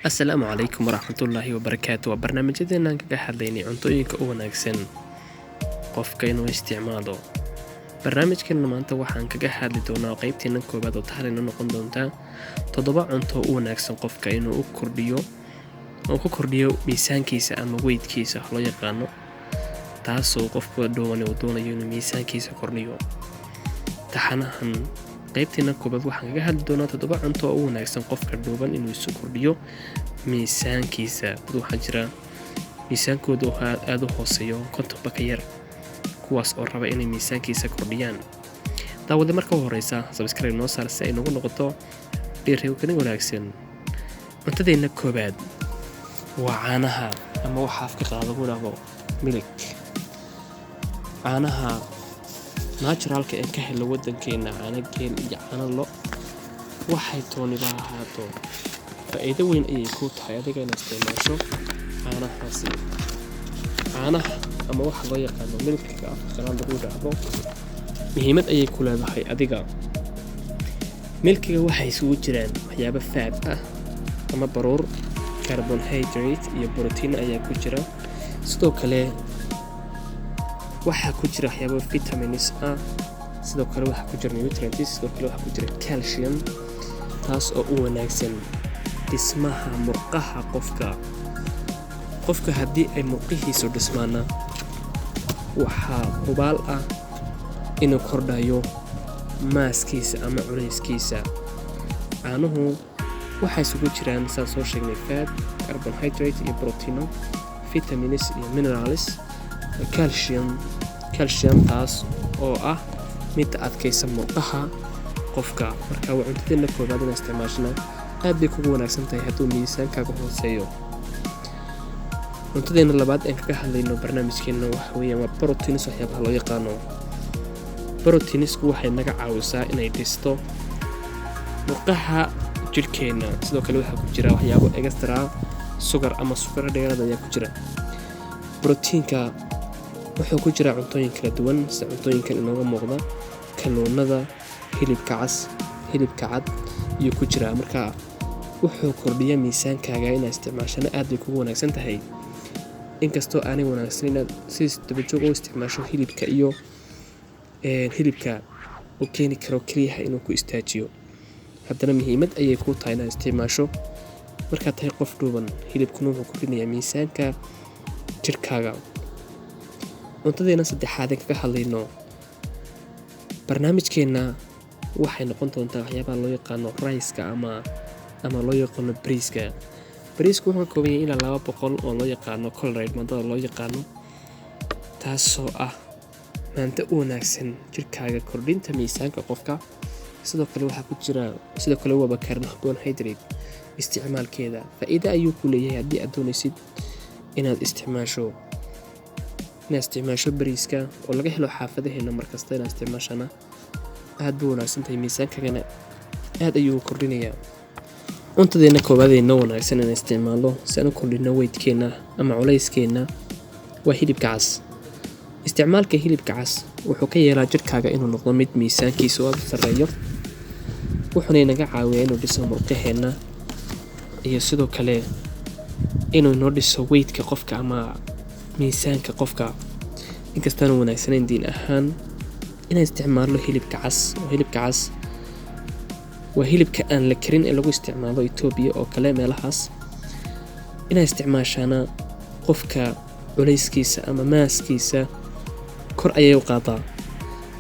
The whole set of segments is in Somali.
Asalaamu calaykum waraxmatullaahi wabarakaatu. Waa barnaamijyadeenaan kaga hadlaynay cuntooyinka u wanaagsan qofka inuu isticmaalo. Barnaamijkeena maanta waxaan kaga hadli doonaa qeybteena koowaad oo taxalina noqon doonta 7 cunto u wanaagsan qofka inuu u kordhiyo oo ku kordhiyo miisaankiisa ama weydkiisa wax loo yaqaano, taasoo qofka dhooban uu doonayo inuu miisaankiisa kordhiyo. Taxanahan qeybteena koowaad waxaan kaga hadli doonaa 7 cunto oo u wanaagsan qofka dhuuban inuu isu kordhiyo miisaankiisa. Dad waxaa jira miisaankooda oo aada u hooseeyo, 50ba ka yar, kuwaas oo raba inay miisaankiisa kordhiyaan. Daawade, marka u horeysa subscribe noo saar si ay nagu noqoto dhiirigelin wanaagsan. Cuntadeenna koowaad waa caanaha, ama waxa afka qaada lagu idhaahdo milk. Caanaha naturalka ee ka helno wadankeena, caano geel iyo caano lo, waxay tooniba ahaato, faa'iido weyn ayay kuu tahay adiga inaad isticmaasho caanahaasi. Caanaha ama waxa loo yaqaano milkiga afka qalaad lagu yidhaahdo muhiimad ayay ku leedahay adiga. Milkiga waxay isugu jiraan waxyaabo fat ah ama baruur, carbohydrate iyo borotiin ayaa ku jira. Sidoo kale waxaa ku jira waxyaabo vitamins ah, sidoo kale waxaa ku jira nutrients, sidoo kale waxaa ku jira calcium, taas oo u wanaagsan dhismaha murqaha qofka. Qofka haddii ay murqihiisu dhismaana, waxaa hubaal ah inuu kordhayo masskiisa ama culayskiisa. Caanuhu waxay isugu jiraan, saan soo sheegnay, fat, carbohydrate iyo brotiino, vitamins iyo minerals, calcium. Calcium taas oo ah midda adkaysa murqaha qofka. Marka waa cuntadeena koowaad inaa isticmaashana, aad bay kugu wanaagsan tahay hadduu miisaankaaga hooseeyo. Cuntadeena labaad aan kaga hadlayno barnaamijkeena waxa weeyaan waa proteins. Waxyaabaha loo yaqaano proteinsku waxay naga caawisaa inay dhisto murqaha jidhkeena. Sidoo kale waxaa ku jira waxyaabo extra sugar ama sukaro dheeraad ayaa ku jira. Brotiinka wuxuu ku jiraa cuntooyin kala duwan, sida cuntooyinkan inooga muuqda, kalluunada, hilibka cas, hilibka cad ayuu ku jiraa. Marka wuxuu kordhiyaa miisaankaaga. Inaad isticmaashana aad bay kugu wanaagsan tahay, inkastoo aanay wanaagsan inaad si dabajoog u isticmaasho hilibka iyo hilibka uu keeni karo keliyaha inuu ku istaajiyo, haddana muhiimad ayay kuu tahay inaad isticmaasho markaad tahay qof dhuuban. Hilibkuna wuxuu kordhinayaa miisaanka jirkaaga. Cuntadeena saddexaad ee kaga hadlayno barnaamijkeenna waxay noqon doontaa waxyaabaha loo yaqaano riceka ama loo yaqaano bariiska. Bariisku wuxuu ka kooban yahay ilaa 200 oo loo yaqaano calorie, maadada loo yaqaano, taasoo ah maanto u wanaagsan jirkaaga, kordhinta miisaanka qofka. Sidoo kale waxaa ku jira, sidoo kale waaba carbohydrate. Isticmaalkeeda faa'iido ayuu ku leeyahay haddii aad doonaysid inaad isticmaasho bariiska oo laga helo xaafadaheena markasta. Inaad isticmaashana aad buu wanaagsan tahay, miisaankagana aad ayuu kordhinayaa. Cuntadeena koowaad ee noo wanaagsan inaan isticmaalo si aan u kordhino weydkeena ama culayskeenna waa hilibka cas. Isticmaalka hilibka cas wuxuu ka yeelaa jirkaaga inuu noqdo mid miisaankiisu aad u sarreeyo, wuxuuna inaga caawiyaa inuu dhiso murqaheena iyo sidoo kale inuu inoo dhiso weydka qofka ama miisaanka qofka. Inkastaanu wanaagsanayn diin ahaan inaan isticmaalno hilibka cas, oo hilibka cas waa hilibka aan la karin ee lagu isticmaalo Itoobiya oo kale meelahaas, inaad isticmaashaana qofka culayskiisa ama masskiisa kor ayay u qaadaa.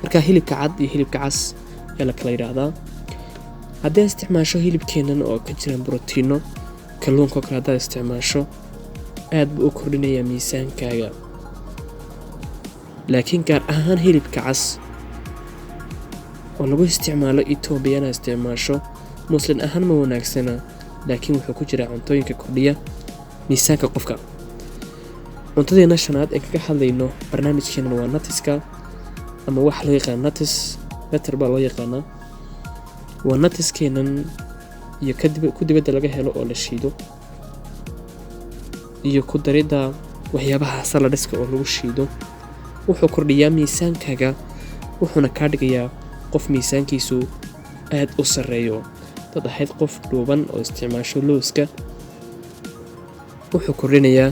Marka hilibka cad iyo hilibka cas ayaa la kala yidhaahdaa. Haddii aad isticmaasho hilibkeennan oo ka jiraan borotiino, kalluunka oo kale haddaad isticmaasho, aad buu u kordhinayaa miisaankaaga. Laakiin gaar ahaan hilibka cas oo lagu isticmaalo Itoobiya inaad isticmaasho Muslim ahaan ma wanaagsana, laakiin wuxuu ku jiraa cuntooyinka kordhiya miisaanka qofka. Cuntadeena shanaad ee kaga hadlayno barnaamijkeenan waa nutska, ama waxa loo yaqaan nuts, butter baa loo yaqaanaa. Waa nutskeennan iyo kadib ku dibadda laga helo oo la shiido, iyo ku daridda waxyaabaha saladska oo lagu shiido. Wuxuu kordhiyaa miisaankaaga, wuxuuna kaa dhigayaa qof miisaankiisu aad u sarreeyo. Dad ahayd qof dhuuban oo isticmaasho looska. Wuxuu kordhinayaa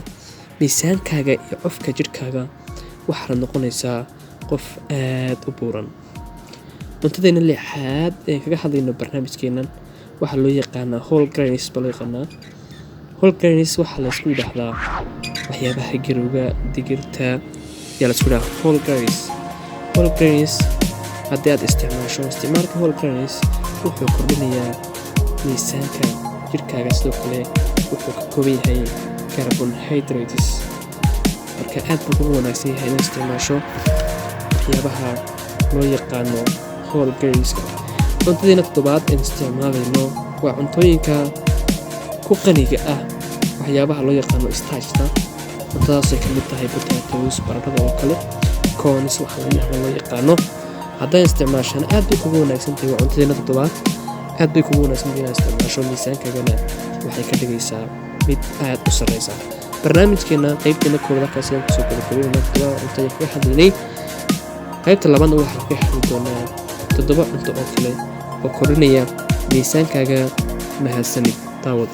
miisaankaaga iyo cufka jidhkaaga, waxaana noqonaysaa qof aad u buuran. Cuntadeena lixaad ee kaga hadlayno barnaamijkeenan waxaa loo yaqaanaa whole grains baa loo yaqaanaa. Whole grains waxaa laysku yidhaahdaa waxyaabaha garowga, digirta yaa laysku yidhahdaa whole grains. Whole grains haddii aad isticmaasho, isticmaalka whole grains wuxuu kordhinayaa miisaanka jidhkaaga. Sidoo kale wuxuu ka kooban yahay carbohydrates, marka aad buu kugu wanaagsan yahay inaad isticmaasho waxyaabaha loo yaqaano whole grainska. Cuntadeena toddobaad een isticmaalayno waa cuntooyinka ku qaniga ah waxyaabaha loo yaqaano starchta. Cuntadaasay ka mid tahay potatoes, baradhada oo kale, corns waxa loo yaqaano. Haddaan isticmaashana aad bay kugu wanaagsan tahay. Waa cuntadeena toddobaad, aad bay kugu wanaagsan tahay inaad isticmaasho, miisaankaagana waxay ka dhigaysaa mid aad u sarreysa. Barnaamijkeena qaybteena koowaad halkaas ayaan kusoo gabagabeynayna. Toddoba cunto ayaan kaga hadlaynay. Qaybta labaadna waxaan kaga hadli doonaa 7 cunto oo kale oo kordhinaya miisaankaaga. Mahadsanid, daawad.